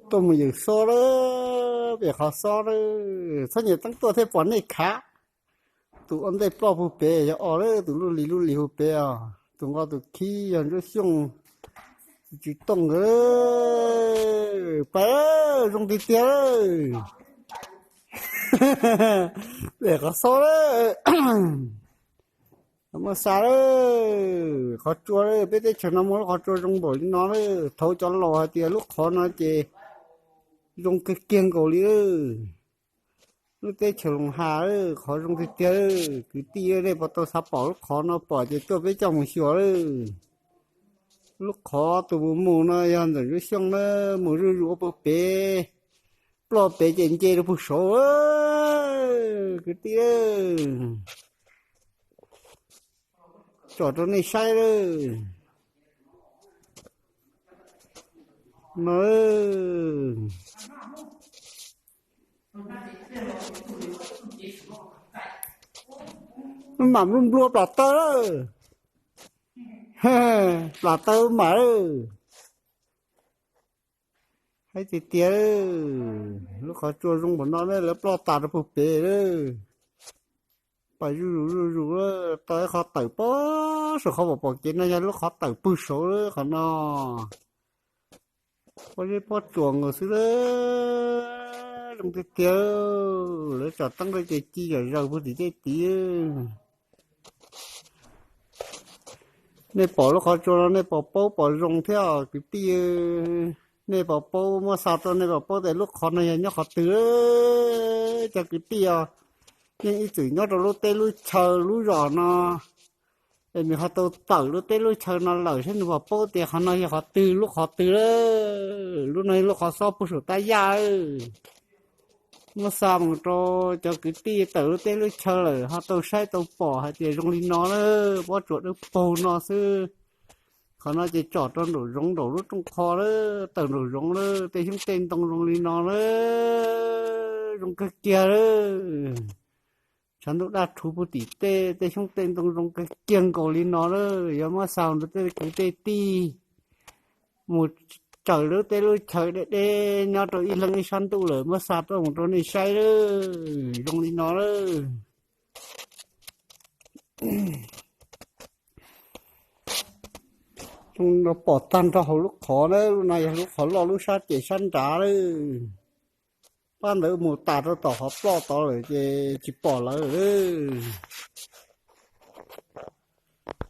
Tuaj mus yawm xob lawm, pem qhov xob lawm, txhob nyiam teeb tuaj thiaj pom nej khav. Tus ua ntej ploj puag pem yog os lawm, tus lub lis lub lis puag pem os, tus nqo tus khib yog Ntsuab Xyooj, tus tswv tooj nkawd. Pais, zoo tiag tiag lawm. Pem qhov xob lawm. Muab xa lawm, qhov tsua lawm, peb teb chaws no muaj lub qhov tsua zoo npaum li no lawm. Thaum cov laus hais tias lub qhov no ces zoo kawg kiag nkaus li lawm. Lub teb chaws Loos Has lawm, qhov zoo tiag tiag lawm. Kwv tij nej puas tau xav pom lub qhov no, pom ces tuaj peb coj mus xyuas lawm. Lub qhov tus mus mus no yog ntxawm Ntsuab Xyooj na, mus zuj zus ua puag pem, ploj pem ces nce rau puag saud. Kwv tij, tsom rau nej saib lawm. No, mam nplua nplua plam taw lawm. Plam taw mam lawm. Haib tiag tiag, lub qhov tsua zoo npaum no ne, lawv ploj tas rau puag pem lawm. Pais zuj zus zuj zus lawm, tau ib qhov tawm pob saum qhov pom pom kev no yog lub qhov tawm puag saud lawm qhov no. Pob zeb pob tsuas nkaus xwb lawm, zoo tiag tiag. Lawv tsom teeb rau ces ci zom zaws puag tim tej tid. Nej pom lub qhov tsua no nej puas paub pom zoo thiab kwv tij? Nej puas paub, muab xa rau nej puas paub tias lub qhov no yog nyob qhov twg? Cov kwv tij os, yeej ib txwm nyob rau lub teb lub chaw lub zos no, es nws ho tau tawm lub teb lub chaw no lawm, saib nws puas paub tias qhov no yog qhov twg lub qhov twg lawm. Lub no yog lub qhov xob puag saum tab yaj. Muab xa mus rau cov kwv tij tawm lub teb lub chaw lawm ho tau saib tau pom hais tias zoo li no lawm, pob tsuas dawb paug no xwb. Qhov no ces tsom rau nraum zoov nraum lub rooj qho lawm, tawm nraum zoov lawm, tej xyoob tej ntoo zoo li no lawm, zoo kawg kiag lawm. Tshav ntuj daj rhuv puag tim tej, tej xyoob tej ntoo zoo kawg kiag nkaus li no lawm. Yog muab xa rau tej kwv tej tij mus tsaws lub teb lub chaw deb deb nyob rau ib leeg ib sab ntuj lawm, muab xa tuaj mus rau nej saib lawm, zoo li no lawm. Pom tag nrho hauv lub qhov na, lub no yog lub qhov loj lub sab cem sab nrad lawm. Pab ntawd mus tas rau tom qhov ploj tod lawm ces tsis pom lawv lawm.